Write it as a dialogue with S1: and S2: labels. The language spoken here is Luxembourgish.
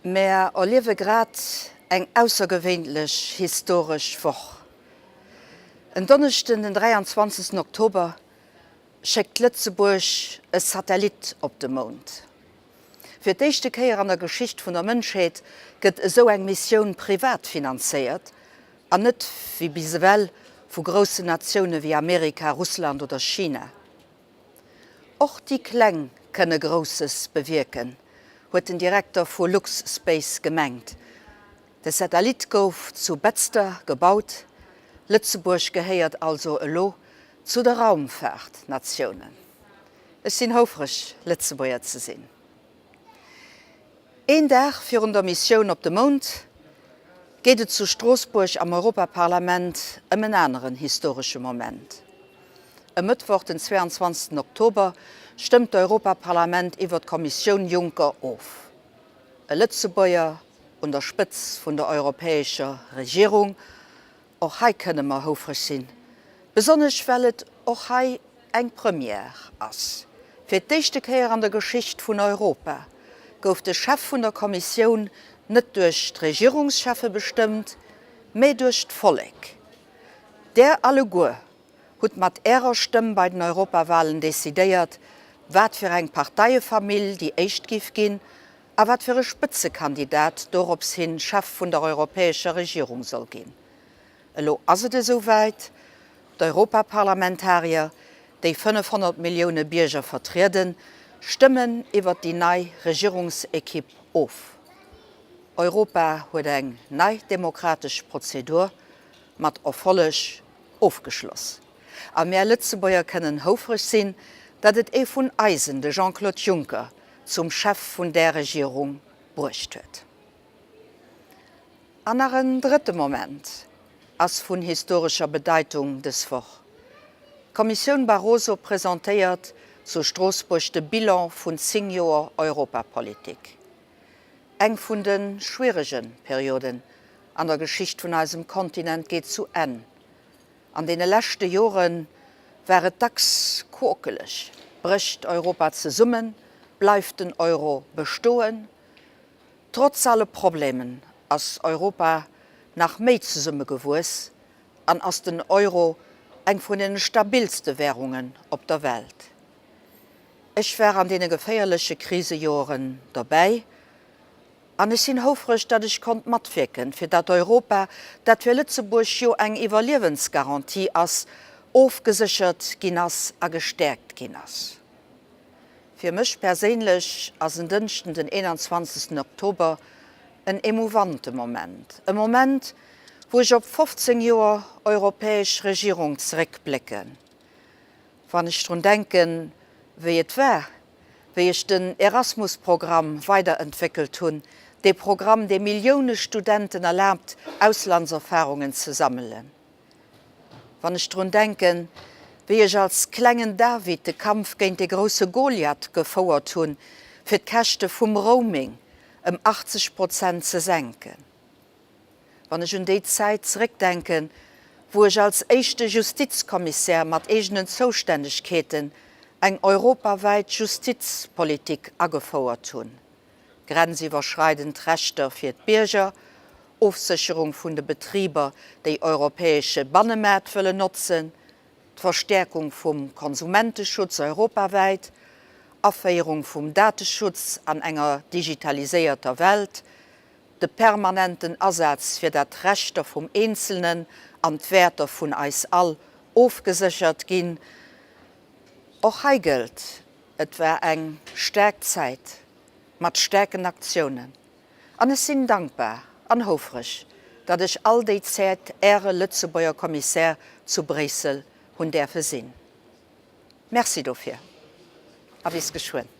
S1: Mär erliewe grad eng aussergewéinlech historesch Woch. En Donneschden, den 23 Oktober, schéckt Lëtzebuerg e Satellit op de Mound. Fir d'éischte Kéier an der Geschicht vun der Mënschheet gëtt esou eng Missioun privat finanzéiert an net wéi bis ewell vu groussen Natioune wéi Amerika, Russland oder China. Och déi Kleng kënne Grousses bewierken, huet den Direkter vu LuxSpace gemengt. De Satellit gouf zu Betzder gebaut. Lëtzebuerg gehéiert also elo zu de Raumfaartnatiounen. Ech sinn houfreg, Lëtzebuerger ze sinn. Een Dag virun der Missioun op de Mound geet et zu Stroossbuerg am Europaparlament ëm en aneren historesche Moment. E Mëttwoch, den 22 Oktober, stëmmt d'Europaparlament iwwer d'Kommissioun Juncker of. E Lëtzebuerger un der Spëtz vun der europäescher Regierung Och hei kënne mer houfreg sinn, besonnesch well et och hei eng Première ass. Fir d'éischte Kéier an der Geschicht vun Europa gouf de Chef vun der Kommissioun net duerch d'Regierungscheffe bestëmmt, mä duerch d'Vollek. Där alleguer hutt mat Ärer Stëmm bei den Europawahlen decidéiert, wat fir eng Parteiefamill déi éischt giff ginn A wat fir e Spëtzekandidat dorops hin Chef vun der europäescher Regierung soll ginn. Elo ass et esou wäit, D'Europaparlamentarier, déi 500 Millioune Bierger vertrieden, stëmmen iwwert déi nei Regierungsekipp of. Europa huet eng nei demokratesch Prozedur mat Erfolleg ofgeschloss. A mär Lëtzebuerger kënnen houfreg sinn, datt et ee vun eisen, de Jean-Claude Juncker, zum Chef vun där Regierung bruecht huet. An nach en drëtte Moment ass vun historescher Bedeitung dës Woch, D'Kommissioun Barroso presentéiert zu Stroossbuerg de Bilan vun 10 Joer Europapolitik. Eng vun de schwierege Perioden an der Geschicht vun eisem Kontinent geet zu Enn. An deene leschte Jore war et dacks quokeleg, Brécht Europa zesummen? Bleift den Euro bestoen? Trotz alle Problemen ass Europa nach méi zesummegewuess an ass den Euro eng vun den stabilste Wärungen op der Welt. Ech war an deene geféierleche Krisejoeren derbäi. An ech sinn houfreg, datt ech konnt matwierken, fir datt Europa, dat fir Lëtzebuerg jo eng Iwwerliewensgarantie ass, ofgeséchert ginn ass a gestäerkt ginn ass. Fir mech perséinlech ass en Dënschden, den 21. Oktober, en emouvante Moment, e Moment, wou ech op 15 Joer europäesch Regierung zeréckblécken. Wann ech drun denken, wéi et war, wéi ech den Erasmus-Programm weiderentwéckelt hunn, dee Programm, dee Millioune Studenten erlaabt, Auslandserfarungen ze sammelen. Wann ech drun denken, wéi ech als klengen David de Kampf géint de grousse Goliath gefouert hunn, fir d'Käschte vum Roaming ëm 80 Prozent ze senken. Wann ech un déi Zäit zeréckdenken, wou ech als éischte Justizkommissär mat eegenen Zoustännegkeeten eng europawäit Justizpolitik agefouert hunn, grenziwwerschreidend Rechter fir d'Bierger, Ofsécherung vun de Betriber, déi europäesche Bannemaart wëllen notzen, d'Verstäerkung vum Konsumenteschutz europawäit, Aféierung vum Dateschutz an enger digitaliséierter Welt, De permanenten Asaz fir dat d'Rechter vum Eenzelnen an d'Wäerter vun eis all ofgeséchert ginn. Och hei gëllt, et war eng staark Zäit mat staarken Aktiounen an ech sinn dankbar an houfreg, datt ech all déi Zäit Äre Lëtzebuerger Kommissär zu Bréissel hunn däerfe sinn. Merci dofir a bis geschwënn.